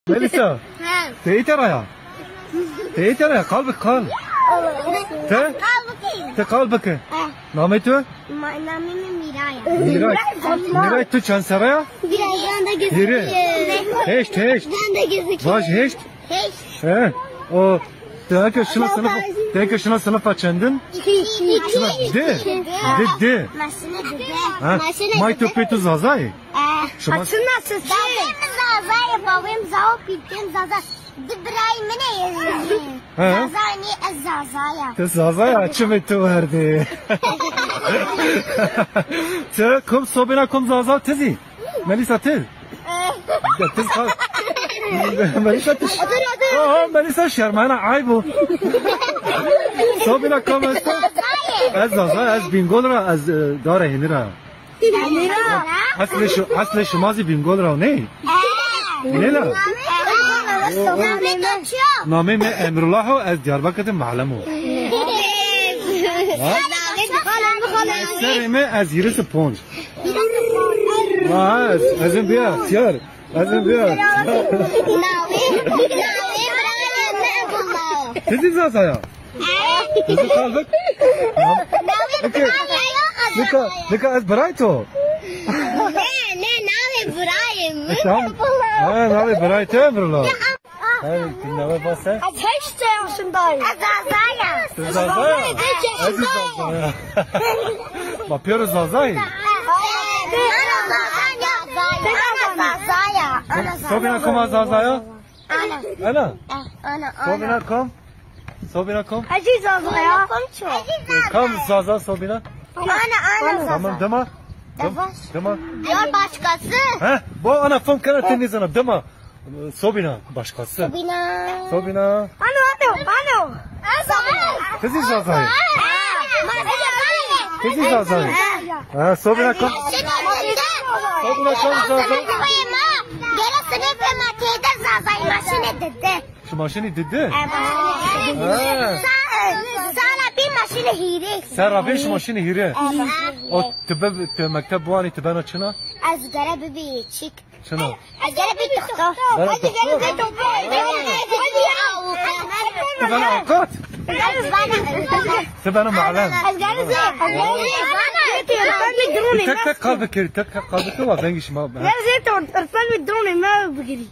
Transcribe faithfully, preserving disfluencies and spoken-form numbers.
Melisa, he, ti êtera ya? Ti êtera ya? Qal bik, qal. Ti? Qal bikî. Ti qal bike. He. Namê tu? Ma-, namê mi Mîray a. Mîray. Mîray, tu çend serre ya? Hîrê. Heşt, heşt. Vaj heşt. Heşt. He. O, ti eke şina sinifa, ti eke şina sinifa çendin? Şina di. Di, di. Ha? May tu pê tu Zaza yê? E. Şima? Aslında siz... Babêm Zaza yê, babêm Zaza, pîrkêm Zaza. Di birayê min ê. He. Zaza nî, ez Zaza ya. Ti Zaza ya, çimê tu werdê. Ti kom Sobîna kom Zaza ti zî? Melisa ti? E. Ya, ti zî... Melisa ti... Otur, otur. Aha, Melisa şermana, ayb o. Sobîna kom esto? Zaza yê. Ez Zaza, ez Bîngol ra, ez, e, Dara Hênî ra. Eslê şi-, eslê şima zî Bîngol ra o, ney? Nê la? Namê mi Emrullah o, ez Diyarbakir de muallim o. Ha? Serê mi ez hîris û ponc. Ha, ez, ez in bîya, tiyar. Ez in bîya. Ti zî Zaza ya? Ti zî qal bik. Nika, nika ez birayê to. Nê, nê, navê birayê mi. Tamam. Ha, navê birayê to Emrullah. Ha, ti navê vase? Ez heşt yaşındayım. Ez Zaza ya. Ti Zaza ya? Heşt yaşındayım. Ez Zaza ya. Ma pêro Zaza yî? Ana Zaza ya. Ana Zaza ya. Sobîna koma Zaza ya? Ana. Ana? Eh, ana, ana. Sobîna kom? Sobîna kom? Ecî Zaza ya. Kom ço? Kam Zaza Sobîna? Ana, ana Zaza. Tamam, dima. Dima. Dima. Ya başkası. Ha? Bu ana fam kena ti nizana. Dima. Sobîna, başkası. Sobîna. Sobîna. Ano, ano, ano. Ti zî Zaza yî? Ti zî Zaza yî? Ha, Sobîna kom? Sobîna kom Zaza? Gele sinifê ma têde Zazayî, ma şinê didi. Şima şinî didi? E, ma şinî didi. Ha. Sa-, sala bî ma şinî hîrê. Serra bî şima şinî hîrê. Evet. O ti be, ti mekteb biwanî ti bena çina? Ez gere bibî çîk. Çina? Ez gere bî doktor. Bena doktor? Ti bena avukat? Ti bena muallim? Ez gere zê, ez gere zê. Tek tek qal bikirî, tek tek qal bikirî, wa vengî şima. Ez gere zê to, irfan mi dronê me bigirî.